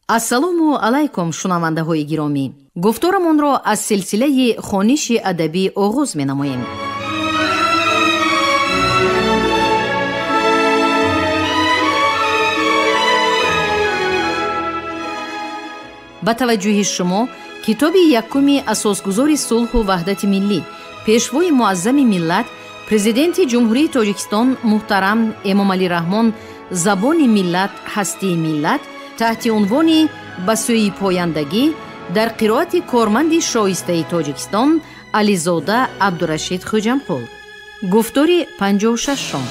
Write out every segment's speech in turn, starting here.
Ассалому алайкум, шунавандаҳои гиромӣ. Гуфторамонро аз силсилаи хониши адабӣ оғоз менамоем. Ба таваҷҷӯҳи шумо китоби якуми асосгузори сулҳу ваҳдати миллӣ, пешвои муаззами миллат, президенти Ҷумҳурии Тоҷикистон муҳтарам Эмомалӣ Раҳмон «Забони миллат, ҳастии миллат» таҳти унвони «Ба сӯи пояндагӣ» дар қироати корманди шоистаи Тоҷикистон Ализода Абдурашид Хӯҷамқул. Гуфтори 56-ум.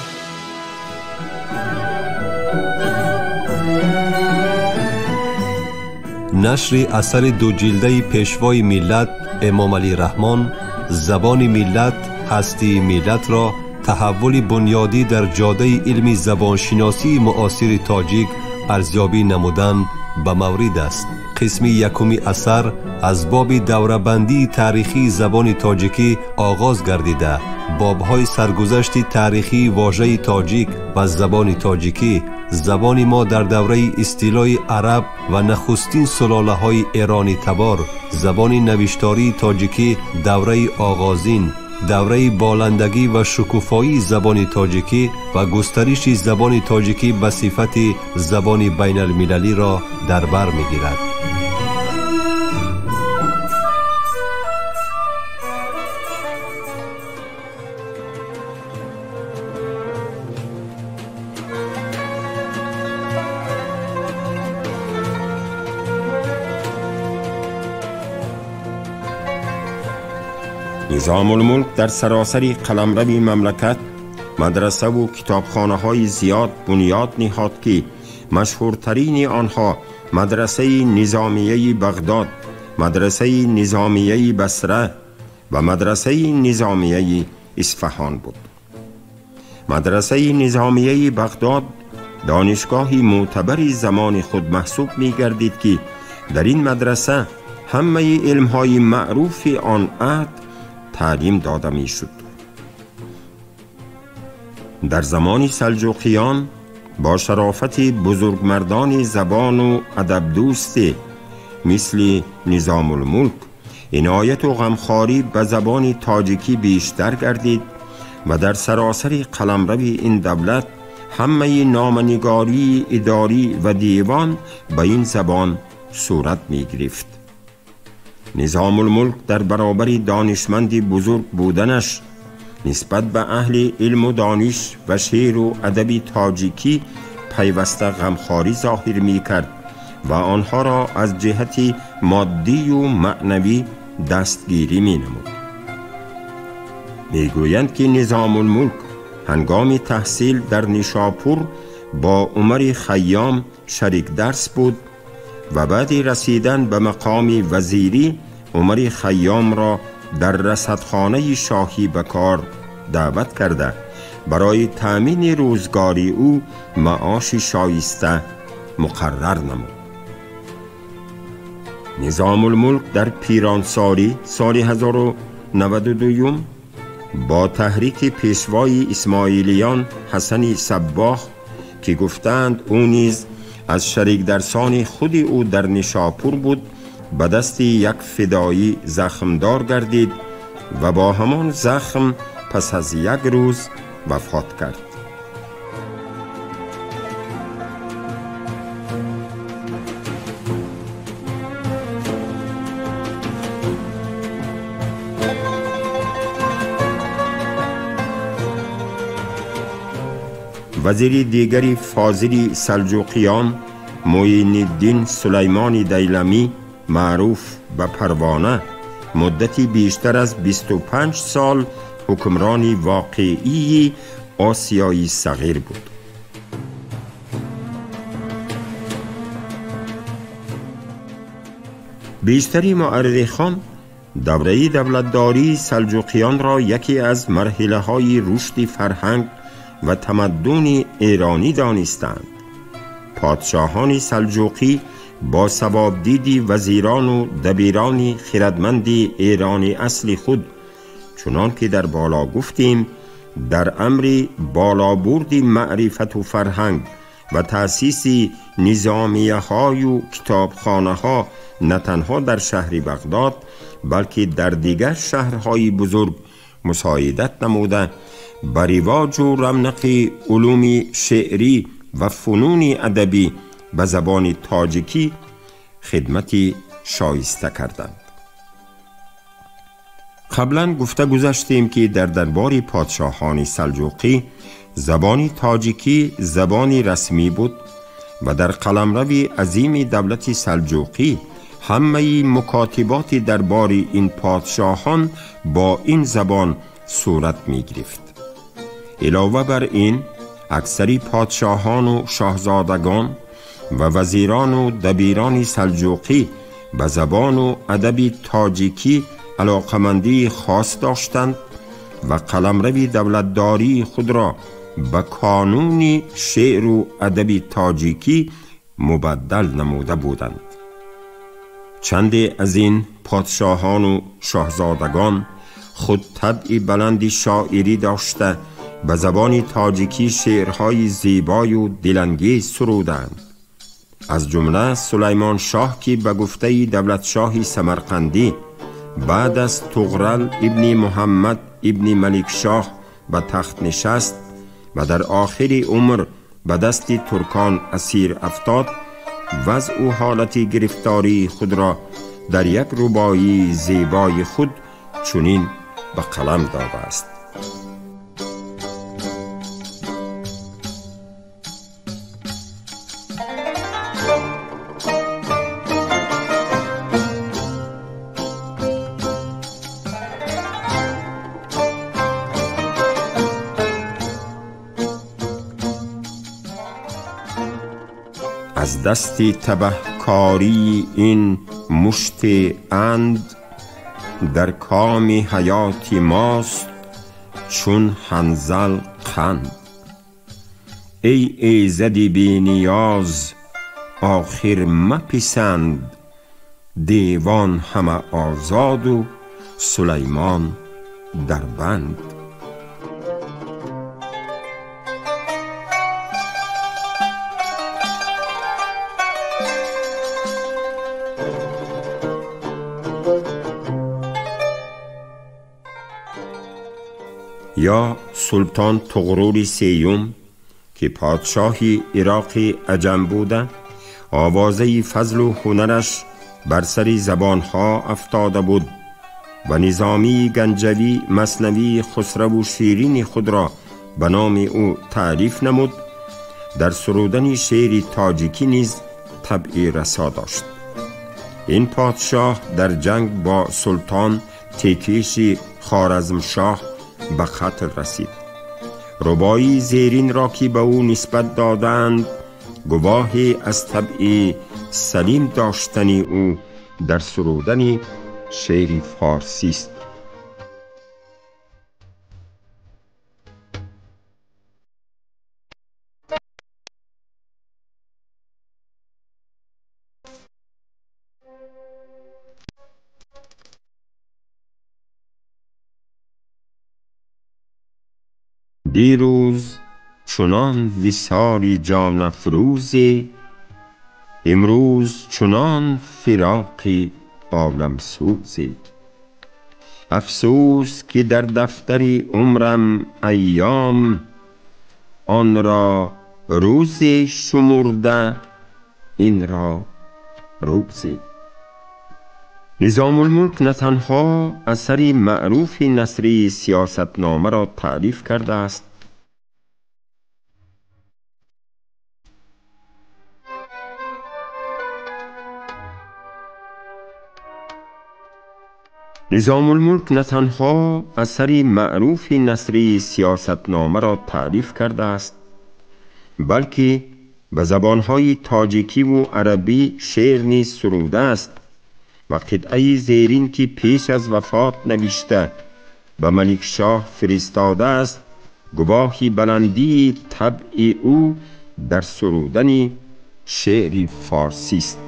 Нашри асари дуҷилдаи пешвои миллат Эмомалӣ Раҳмон «Забони миллат, ҳастии миллат»-ро таҳаввули бунёдӣ дар ҷодаи илми забоншиносии муосири тоҷик арзёбӣ намудан ба маврид аст. Қисми якуми асар аз боби даврабандии таърихии забони тоҷикӣ оғоз гардида, бобҳои саргузашти таърихии вожаи тоҷик ва забони тоҷикӣ, забони мо дар давраи истилои араб ва нахустин сулолаҳои эронитабор, забони навиштории тоҷикӣ давраи оғозин, давраи боландагӣ ва шукуфоии забони тоҷикӣ ва густариши забони тоҷикӣ ба сифати забони байналмилалиро дар бар мегирад. نظام الملک در سراسر قلمرو مملکت مدرسه و کتابخانه های زیاد بنیاد نهاد که مشهورترین آنها مدرسه نظامیه بغداد، مدرسه نظامیه بصره و مدرسه نظامیه اصفهان بود. مدرسه نظامیه بغداد دانشگاه معتبر زمان خود محسوب می گردید که در این مدرسه همه علمهای معروف آن عهد تعلیم داده می شد. در زمان سلجوقیان با شرافت بزرگمردان زبان و ادب دوست مثل نظام الملک عنایت و غمخواری به زبان تاجیکی بیشتر گردید و در سراسر قلمرو این دولت همه نامنگاری اداری و دیوان به این زبان صورت می گرفت. نظام الملک در برابر دانشمند بزرگ بودنش نسبت به اهل علم و دانش و شعر و ادب تاجیکی پیوسته غمخواری ظاهر می کرد و آنها را از جهت مادی و معنوی دستگیری می نمود. می گویند که نظام الملک هنگام تحصیل در نیشاپور با عمر خیام شریک درس بود و بعد رسیدن به مقام وزیری عمر خیام را در رصدخانه شاهی به کار دعوت کرده برای تأمین روزگاری او معاش شایسته مقرر نمود. نظام الملک در پیرانسالی سال 1092 با تحریک پیشوای اسماعیلیان حسن صباح که گفتند او نیز از شریک درسان خود او در نیشاپور بود، به دست یک فدایی زخمدار گردید و با همان زخم پس از یک روز وفات کرد. وزیر دیگری فاضل سلجوقیان معین الدین سلیمان دیلمی معروف به پروانه مدتی بیشتر از 25 سال حکمرانی واقعی آسیای صغیر بود. بیشتری مورخان دوره دولتداری سلجوقیان را یکی از مرحله های رشد فرهنگ و تمدن ایرانی دانستند. پادشاهان سلجوقی با ثوابدیدی وزیران و دبیران خردمند ایرانی اصل خود، چنان که در بالا گفتیم، در امر بالابرد معرفت و فرهنگ و تأسیس نظامیه‌های و کتابخانه‌ها نه تنها در شهر بغداد بلکه در دیگر شهرهای بزرگ مساعدت نموده بر رواج و رونق علوم شعری و فنون ادبی به زبان تاجیکی خدمت شایسته کردند. قبلا گفته گذشتیم که در دربار پادشاهان سلجوقی زبان تاجیکی زبان رسمی بود و در قلمرو عظیم دولت سلجوقی همه مکاتبات دربار این پادشاهان با این زبان صورت می گرفت. علاوه بر این اکثری پادشاهان و شاهزادگان و وزیران و دبیران سلجوقی به زبان و ادب تاجیکی علاقمندی خاص داشتند و قلمرو دولتداری خود را به کانون شعر و ادب تاجیکی مبدل نموده بودند. چندی از این پادشاهان و شاهزادگان خود طبع بلند شاعری داشته به زبان تاجیکی شعرهای زیبای و دلانگیز سرودند. از جمله سلیمان شاه که به گفته دولت شاه سمرقندی بعد از طغرل ابن محمد ابن ملک شاه به تخت نشست و در آخر عمر به دست ترکان اسیر افتاد، وضع و حالت گرفتاری خود را در یک رباعی زیبای خود چنین به قلم داده است: از دست تبهکاری این مشت اند، در کام حیات ماست چون حنظل قند. ای ایزد بی نیاز آخر مپسند، دیوان همه آزاد و سلیمان در بند. یا سلطان طغرل سیوم که پادشاه عراق عجم بوده، آوازه فضل و هنرش بر سر زبانها افتاده بود و نظامی گنجوی مثنوی خسرو و شیرین خود را به نام او تعریف نمود، در سرودن شعر تاجیکی نیز طبع رسا داشت. این پادشاه در جنگ با سلطان تیکیش خوارزمشاه به قتل رسید. رباعی زیرین را که به او نسبت دادند گواهی از طبع سلیم داشتن او در سرودن شعر فارسی است. دیروز چنان وصال جان افروزی، امروز چنان فراق عالم سوزی. افسوس که در دفتر عمرم ایام، آن را روزی شمرده این را روزی. نظام الملک نه تنها اثر معروف نثری سیاستنامه را تعریف کرده است، نظام الملک نه تنها اثر معروف نثری سیاستنامه را تعریف کرده است، بلکه به زبانهای تاجیکی و عربی شعر نیز سروده است و قطعه زیرین که پیش از وفات نوشته به ملک شاه فرستاده است، گواهی بلندی طبع او در سرودن شعر فارسی است.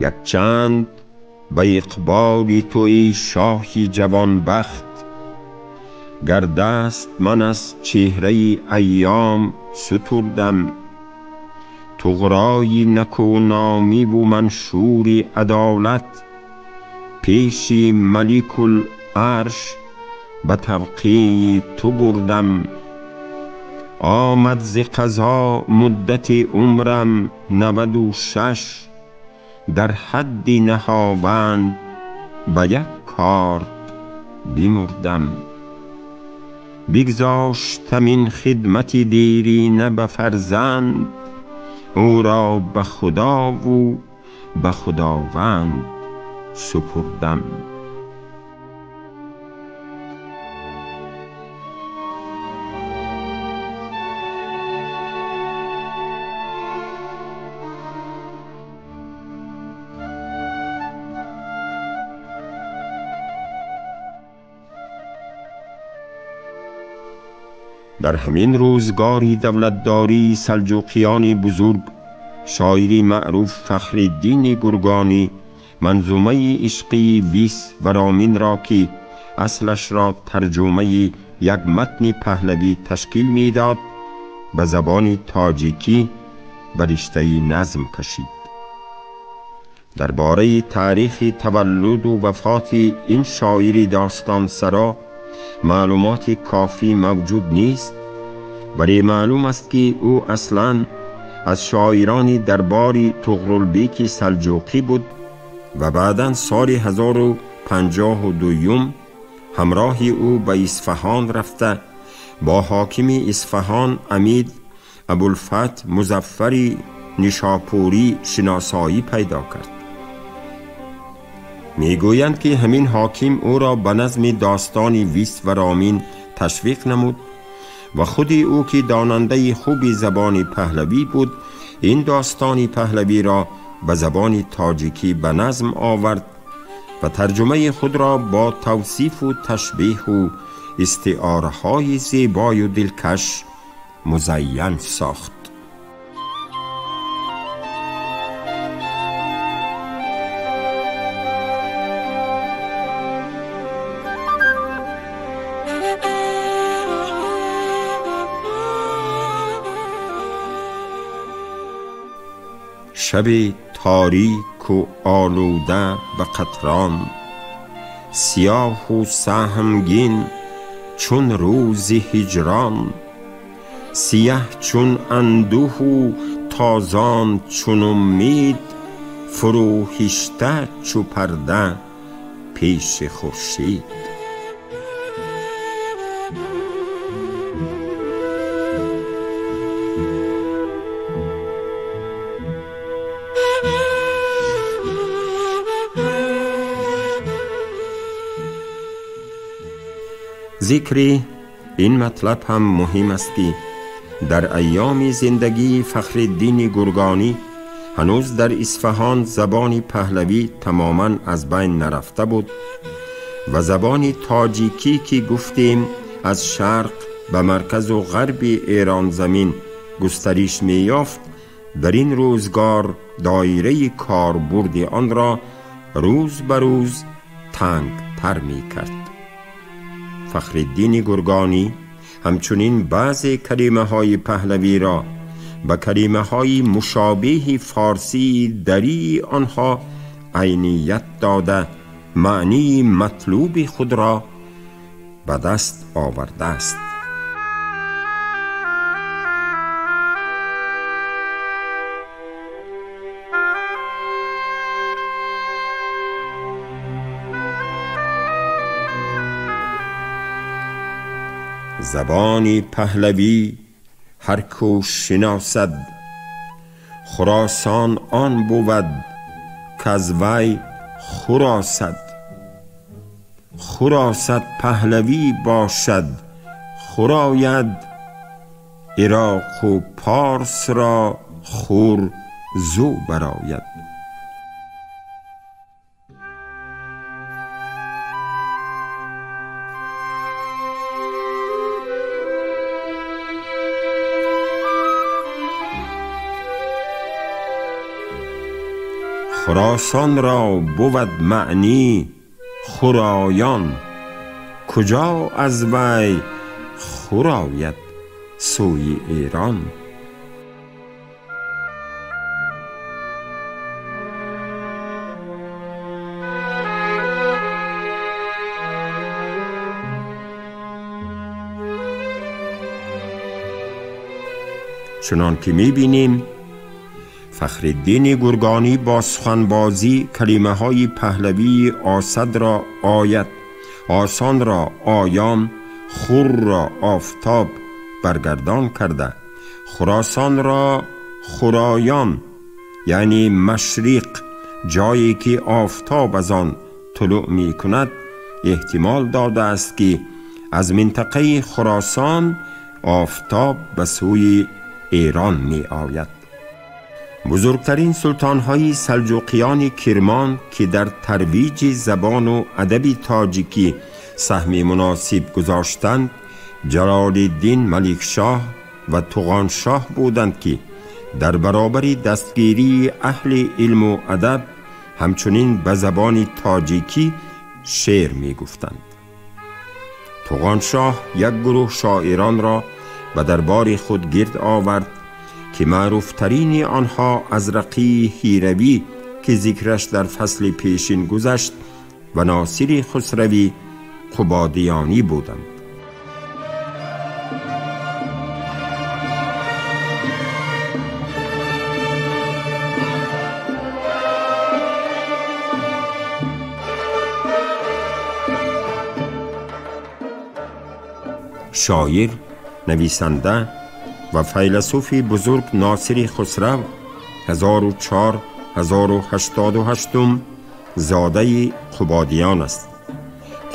Якчанд ба иқболи ту эй шоҳи ҷавонбахт, гар даст ман аз чеҳраи айём сутурдам, туғрои накӯномӣ ву маншури адолат, пеши маликул-арш ба тавқеи ту бурдам. Омад зи қазо муддати умрам 96, дар ҳадди Наҳованд ба як корд бимурдам. Бигзоштам ин хидмати дерина ба фарзанд, ӯро ба Худову ба Худованд супурдам. Дар ҳамин рӯзгори давлатдории салҷуқиёни бузург, шоири маъруф Фахриддини Гургонӣ манзумаи ишқии Вис ва Роминро, ки аслашро тарҷумаи як матни паҳлавӣ ташкил медод, ба забони тоҷикӣ ба риштаи назм кашид. Дар бораи таърихи таваллуду вафоти ин шоири достонсаро маълумоти кофӣ мавҷуд нест, вале маълум аст, ки ӯ аслан аз шоирони дарбори Туғрулбеки Салҷуқӣ буд ва баъдан соли 1052 ҳамроҳи ӯ ба Исфаҳон рафта бо ҳокими Исфаҳон Амид Абулфатҳ Музаффари Нишопурӣ шиносоӣ пайдо кард. Мегӯянд, ки ҳамин ҳоким ӯро ба назми достони Вис ва Ромин ташвиқ намуд ва худи ӯ, ки донандаи хуби забони паҳлавӣ буд, ин достони паҳлавиро ба забони тоҷикӣ ба назм овард ва тарҷумаи худро бо тавсифу ташбеҳу истиораҳои зебою дилкаш музайян сохт. شب تاریک و آلوده به قطران، سیاه و سهمگین چون روز هجران، سیه چون اندوه و تازان چون امید، فروهشته چو پرده پیش خورشید. ذکری این مطلب هم مهم است که در ایام زندگی فخرالدین گرگانی هنوز در اصفهان زبان پهلوی تماما از بین نرفته بود و زبان تاجیکی که گفتیم از شرق به مرکز و غرب ایران زمین گسترش می‌یافت، در این روزگار دایره کاربرد آن را روز به روز تنگتر می‌کرد. فخرالدین گرگانی همچنین بعض کلمه های پهلوی را به کلمه های مشابه فارسی دری آنها عینیت داده معنی مطلوب خود را به دست آورده است. زبان پهلوی هر کو شناسد، خراسان آن بود کز وی خراسد. خراسد پهلوی باشد خراید، عراق و پارس را خور زو براید. خراسان را بود معنی خرایان، کجا از وی خراید سوی ایران. چنان که می‌بینیم فخرالدین گرگانی با سخنبازی کلمه های پهلوی آسد را آید، آسان را آیان، خور را آفتاب برگردان کرده، خراسان را خرایان یعنی مشرق، جایی که آفتاب از آن طلوع می کند، احتمال داده است که از منطقه خراسان آفتاب به سوی ایران می آید. بزرگترین سلطانهای سلجوقیان کرمان که در ترویج زبان و ادب تاجیکی سهم مناسب گذاشتند، جلال الدین ملکشاه و طغانشاه بودند که در برابر دستگیری اهل علم و ادب همچنین به زبان تاجیکی شعر می گفتند. طغانشاه یک گروه شاعران را به دربار خود گرد آورد که معروفترین آنها ازرقی هیروی که ذکرش در فصل پیشین گذشت و ناصر خسروی قبادیانی بودند. شاعر، نویسنده و فیلسوف بزرگ ناصر خسرو 1004-1088 زاده قبادیان است.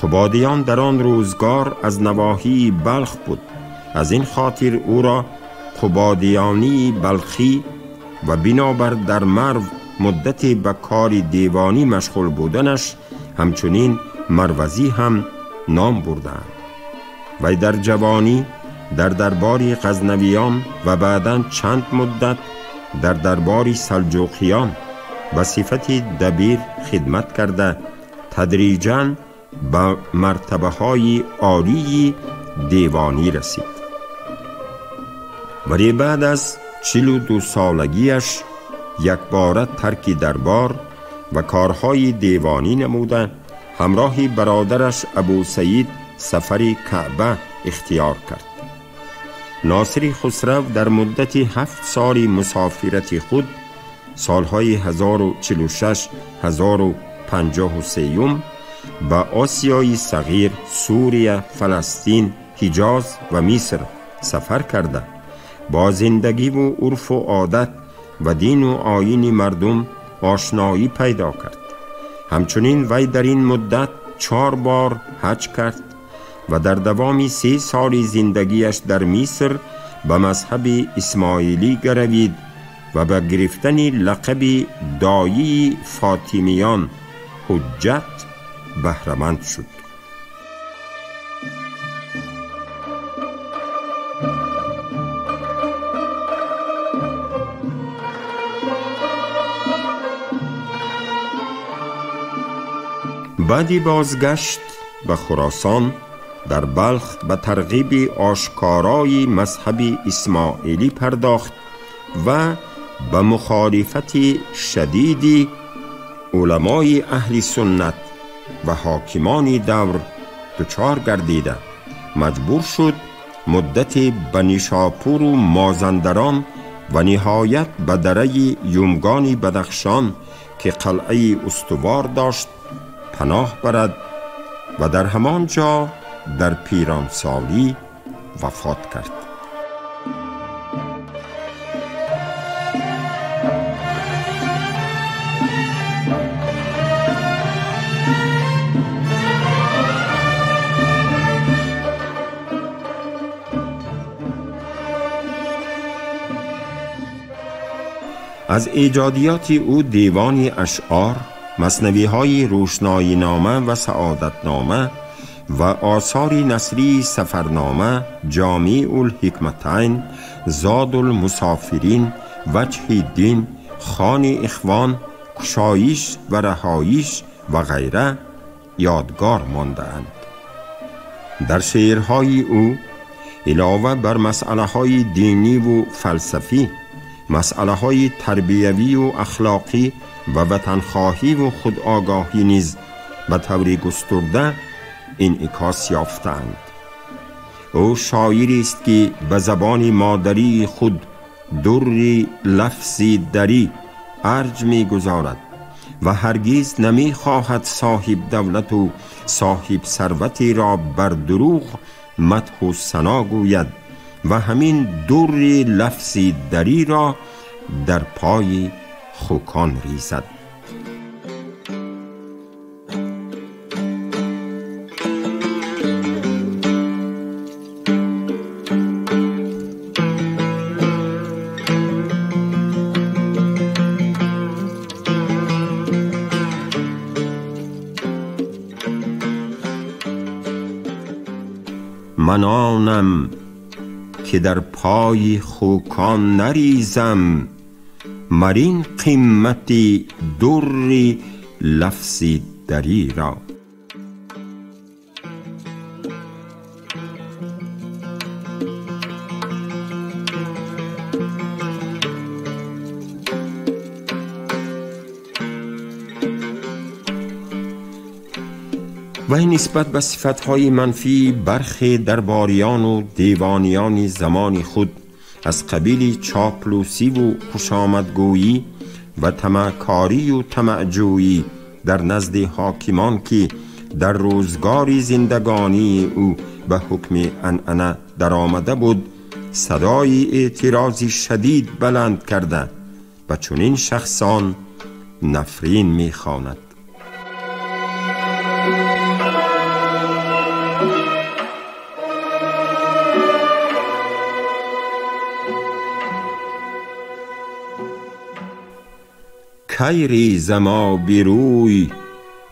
قبادیان در آن روزگار از نواحی بلخ بود. از این خاطر او را قبادیانی بلخی و بنابر در مرو مدت به کار دیوانی مشغول بودنش همچنین مروزی هم نام بردند. وی در جوانی در دربار غزنویان و بعداً چند مدت در دربار سلجوقیان به صفت دبیر خدمت کرده، تدریجاً به مرتبه های عالی دیوانی رسید. ولی بعد از 42 سالگیش یک باره ترک دربار و کارهای دیوانی نموده، همراه برادرش ابو سعید سفر کعبه اختیار کرد. ناصر خسرو در مدت 7 سال مسافرت خود، سالهای 1046-1053 به آسیای صغیر، سوریه، فلسطین، حجاز و مصر سفر کرده، با زندگی و عرف و عادت و دین و آیین مردم آشنایی پیدا کرد. همچنین وی در این مدت 4 بار حج کرد و در دوام 3 سال زندگیش در مصر به مذهب اسماعیلی گروید و به گرفتن لقب دایی فاطمیان حجت بهره‌مند شد. بعد بازگشت به خراسان، در بلخ به ترغیب آشکارای مذهب اسماعیلی پرداخت و به مخالفت شدید علمای اهل سنت و حاکمان دور دچار گردیده، مجبور شد مدت به نیشاپور و مازندران و نهایت به دره یمگان بدخشان که قلعه استوار داشت پناه برد و در همان جا در پیرانسالی وفات کرد. از ایجادیات او دیوان اشعار، مثنوی‌های روشنایی نامه و سعادتنامه و آثار نثری سفرنامه، جامع الحکمتین، زاد المسافرین، وجه الدین، خان اخوان кушоиш ва раҳоиш ва ғайра ёдгор мондаанд. Дар шеърҳои ӯ илова бар масъалаҳои диниву фалсафӣ, масъалаҳои тарбиявию ахлоқӣ ва ватанхоҳиву худогоҳӣ низ ба таври густурда инъикос ёфтаанд. Ӯ шоирест, ки ба забони модарии худ дурри лафзи дарӣ арҷ мегузорад ва ҳаргиз намехоҳад соҳиб давлату соҳиб сарватеро бар дурӯғ мадҳу сано гӯяд ва ҳамин дурри лафзи дариро дар пои хукон ризад. من آنم که در پای خوکان نریزم، مر این قیمت در لفظ دری را. وی نسبت به صفتهای منفی برخی درباریان و دیوانیان زمان خود از قبیل چاپلوسی و خوشامدگویی و طمعکاری و طمعجویی در نزد حاکمان که در روزگار زندگانی او به حکم عنعنه درآمده بود، صدای اعتراضی شدید بلند کرده و چنین شخصان نفرین می‌خواند. کی ریزم آبروی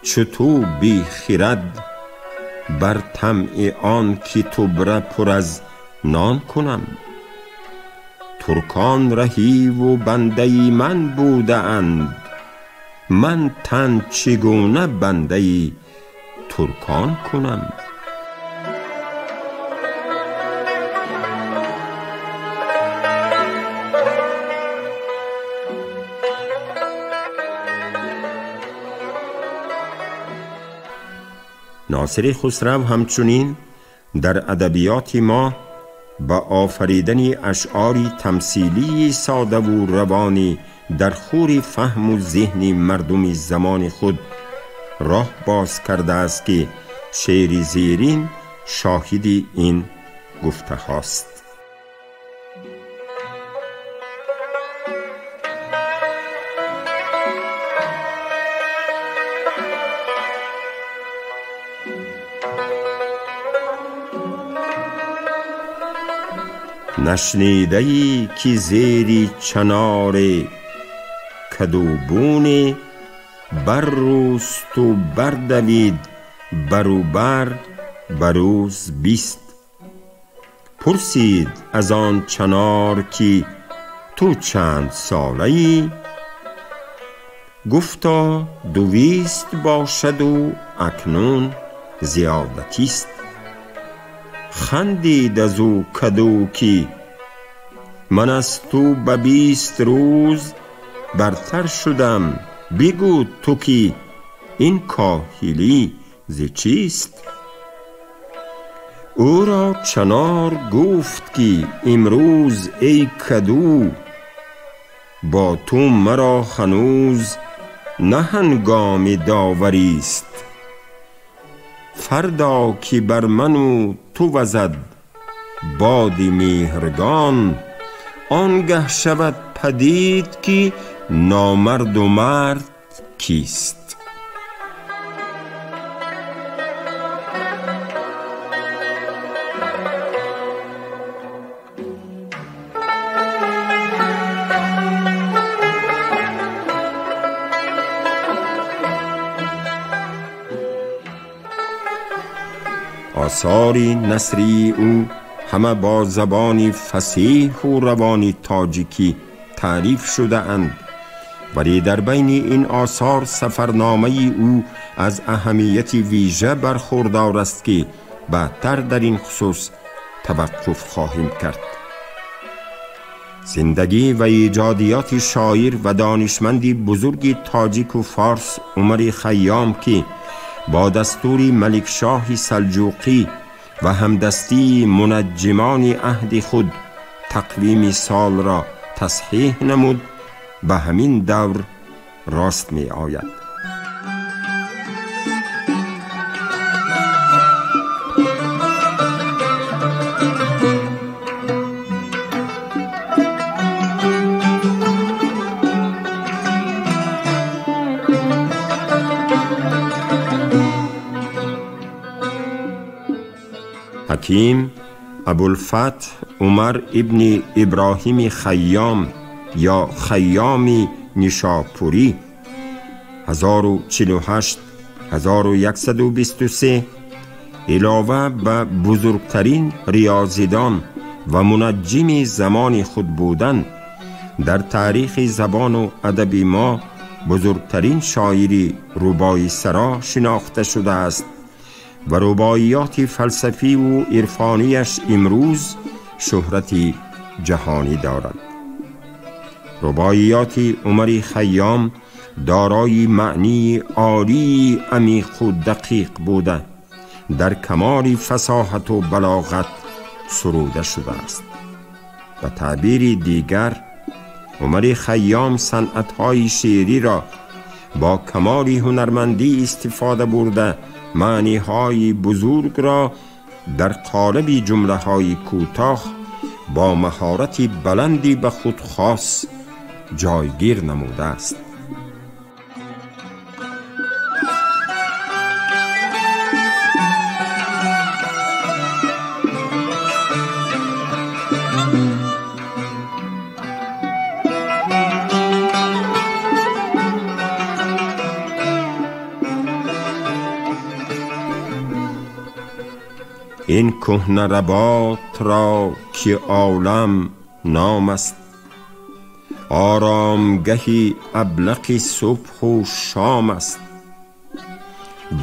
چو تو بی خرد، بر طمع آن که توبره پر از نان کنم. ترکان رهی و بنده من بوده اند، من تن چگونه بنده ترکان کنم. ناصر خسرو همچنین در ادبیات ما با آفریدن اشعار تمثیلی ساده و روانی در خور فهم و ذهن مردم زمان خود راه باز کرده است که شعر زیرین شاهد این گفته هاست. نشنیده ای که زیر چنار کدوبون، بر روست و بردوید بروبر بروز 20. پرسید از آن چنار که تو چند ساله ای؟ گفتا 200 باشد و اکنون زیادتیست. خندید از او کدو که من از تو به 20 روز برتر شدم، بگو تو که این کاهلی ز چیست؟ او را چنار گفت که امروز ای کدو، با تو مرا هنوز نه هنگام داوریست. فردا که بر من و تو وزد باد مهرگان، آنگه شود پدید که نامرد و مرد کیست. آثار نثری او همه با زبان فصیح و روان تاجیکی تعریف شده اند ولی در بین این آثار سفرنامه او از اهمیت ویژه برخوردار است که بعدتر در این خصوص توقف خواهیم کرد. زندگی و ایجادیات شاعر و دانشمند بزرگ تاجیک و فارس عمر خیام که با دستور ملک شاه سلجوقی و همدستی منجمان عهد خود تقویم سال را تصحیح نمود، به همین دور راست می آید. حکیم ابوالفتح عمر ابن ابراهیم خیام یا خیامی نیشاپوری 1048 1123 علاوه به بزرگترین ریاضیدان و منجم زمان خود بودن، در تاریخ زبان و ادب ما بزرگترین شاعری رباعی سرا شناخته شده است و رباعیات فلسفی و عرفانیش امروز شهرت جهانی دارد. رباعیات عمر خیام دارای معنی عالی، عمیق و دقیق بوده، در کمال فصاحت و بلاغت سروده شده است. به تعبیر دیگر، عمر خیام صنعت‌های شعری را با کمال هنرمندی استفاده برده، معنی‌های بزرگ را در قالب جمله‌های کوتاه با مهارت بلندی به خود خاص جایگیر نموده است. این کهنه رباط را که عالم نام است، آرامگهی ابلق صبح و شام است.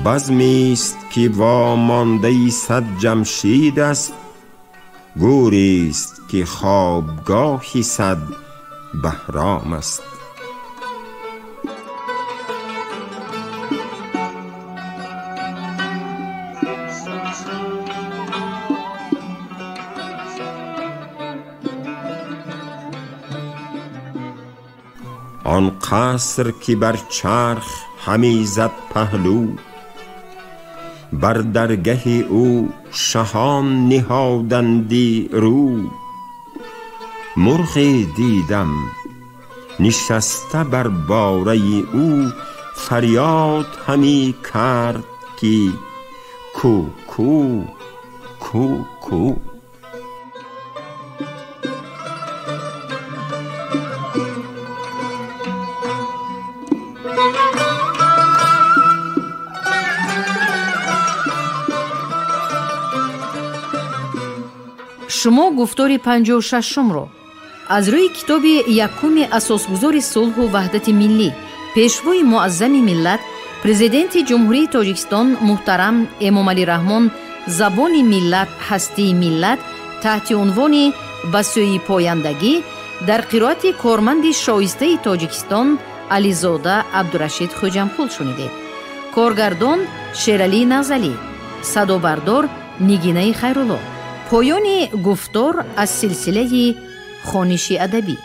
بزمی است که وامانده صد جمشید است، گوری است که خوابگاهی صد بهرام است. آن قصر که بر چرخ همی زد پهلو، بر درگه او شهان نهادندی رو. مرغی دیدم نشسته بر باره او، فریاد همی کرد که کو کو کو کو. Шумо гуфтори 56-умро аз рӯи китоби якуми асосгузори сулҳу ваҳдати миллӣ, пешвои муаззами миллат, президенти Ҷумҳурии Тоҷикистон муҳтарам Эмомалӣ Раҳмон «Забони миллат, ҳастии миллат» таҳти унвони «Ба сӯи пояндагӣ» дар қироати корманди шоистаи Тоҷикистон Ализода Абдурашид Хӯҷамқул шунидед. Коргардон Шералӣ Назалӣ, садобардор Нигинаи Хайрулло. Поёни гуфтор аз силсилаи хониши адабӣ.